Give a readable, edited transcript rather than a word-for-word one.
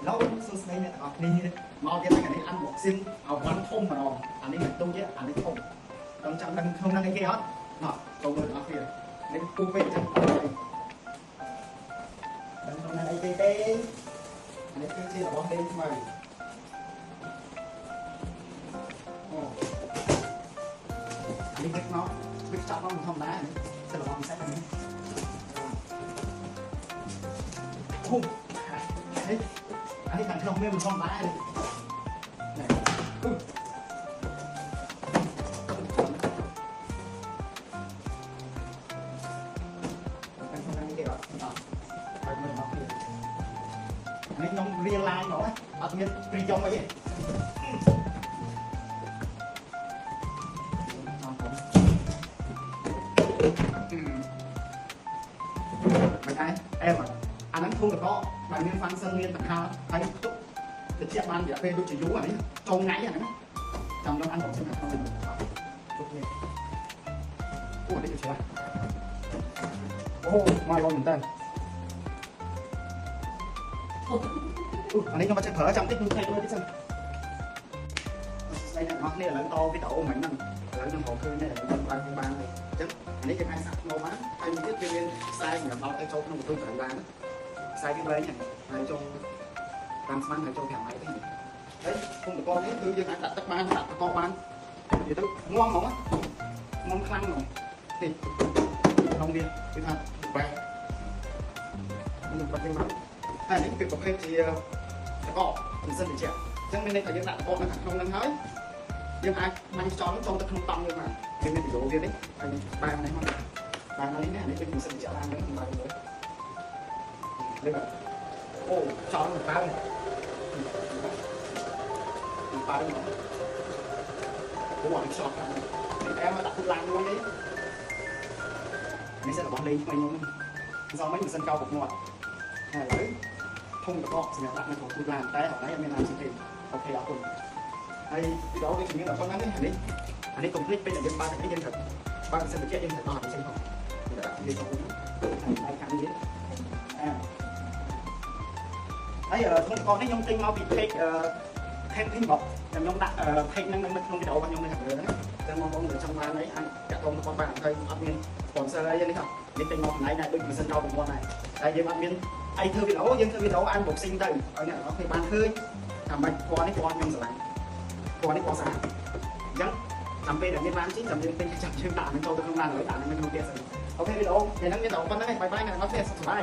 Hello សួស្តីអ្នកទាំងអស់គ្នាមកទៀតថ្ងៃនេះ unboxing អវ៉ាន់ធំម្ដងអានេះមិនទូចទេអានេះធំដល់ចាំដឹងក្នុងហ្នឹងអីគេអត់ណោះចូលមើលទាំងអស់គ្នានេះពូពេកចឹងដឹងក្នុងហ្នឹងអីគេទេអានេះគឺជារបស់លេងថ្មីអូអានេះគេមកវាចាប់មកធម្មតានេះសិលរបស់ពិសេសនេះធំនេះអានេះខាងក្នុងមានមិនធម្មតានេះនេះខាងក្នុងនេះគេអត់អត់ហើយមើលមកទៀតនេះខ្ញុំរៀលឡាយមកអត់មានព្រីយ៉ុងអីទេមិនដែរអែមអាហ្នឹងធុងតកដែលមាន function មានតខាហើយទុកតិចបានរយៈពេលដូចជាយូរអានេះចូលថ្ងៃអាហ្នឹងចាំខ្ញុំអានរបស់ខ្ញុំក្នុងនេះជុកនេះអូនេះជាអូមកលំមែនតើអូអានេះខ្ញុំអត់ចេះប្រើចាំតិចខ្ញុំឆែកមើលតិចសិនស្អីអ្នកនរគ្នាឥឡូវតវីដេអូមិញហ្នឹងឥឡូវខ្ញុំរកឃើញដែរខ្ញុំបើកបានហើយអញ្ចឹងអានេះគេអាចសាក់ធ្ងបានហើយមួយទៀតវាមានខ្សែសម្រាប់ដោតទៅចូលក្នុងបន្ទប់ក្រៅបានខ្សែវាវែងហ្នឹងហើយចូលតាមស្មានហើយចូល5ម៉ែត្រទេហើយភូមិតកនេះគឺយើងអាចដាក់ទឹកបានដាក់តកបាននិយាយទៅងំហ្មងងំខ្លាំងហ្មងនេះក្នុងវាគឺថាបែកនឹងបាត់វិញមកហើយនេះគឺប្រភេទជាតកម៉ាស៊ីនត្រជាក់អញ្ចឹងមានន័យថាយើងដាក់តកនៅខាងក្នុងហ្នឹងហើយយើងអាចបាញ់ខ្យល់ចូលទៅក្នុងតង់យើងបានវាមានប្រយោជន៍ទៀតនេះហើយបែរនេះមកបែរនេះនេះដូចម៉ាស៊ីនត្រជាក់ឡើងហ្នឹងបែរមួយនេះបាទអូចោលមិនបើមិនបើអូអានេះខ្យល់ខ្លាំងនេះអែមមកដាក់ទូឡានមួយនេះនេះសិនរបស់លេងថ្មីខ្ញុំហ្នឹងសល់មិញម៉ាស៊ីនកោពុកមាត់ហើយឥឡូវធុងតកសម្រាប់ដាក់នៅក្នុងទូឡានតែអត់ដែរអត់មានឡានទេអូខេអរគុណហើយវីដេអូនេះជំនាញដល់ប៉ុណ្ណឹងនេះអានេះកុំភ្លេចពេលដែលយើងបើកនេះយើងត្រូវបើកម៉ាស៊ីនត្រជាក់យើងត្រូវដោះអានេះចេញផងដាក់វាចូលហើយខាងនេះអែមហើយធុងតកនេះខ្ញុំទិញមកពី page camping box ខ្ញុំដាក់ page ហ្នឹងនៅក្នុងវីដេអូរបស់ខ្ញុំនៅខាងលើហ្នឹងចឹងបងប្អូនដែលចង់បានអីអាចតាក់ទងទៅគាត់បានហើយអត់មាន sponsor អីនេះទេនេះទិញមកកន្លែងដែរដូចម៉ាស៊ីនកោប្រព័ន្ធដែរតែយើងអត់មានអីធ្វើវីដេអូយើងធ្វើវីដេអូ unboxing ទៅឲ្យអ្នកនរគ្នាបានឃើញថាម៉េចពណ៌នេះពណ៌ខ្ញុំស្រឡាញ់ពណ៌នេះពណ៌ស្អាតអញ្ចឹងចាំពេលដែលមានឡានជិះចាំយើងទិញចាំយើងដាក់នឹងចូលទៅក្នុងឡានហើយដាក់នឹងនៅក្នុងផ្ទះសិនអូខេវីដេអូថ្ងៃហ្នឹងមានតែប៉ុណ្្នឹងឯងបាយបាយអ្នកនរគ្នាសុខសប្បាយ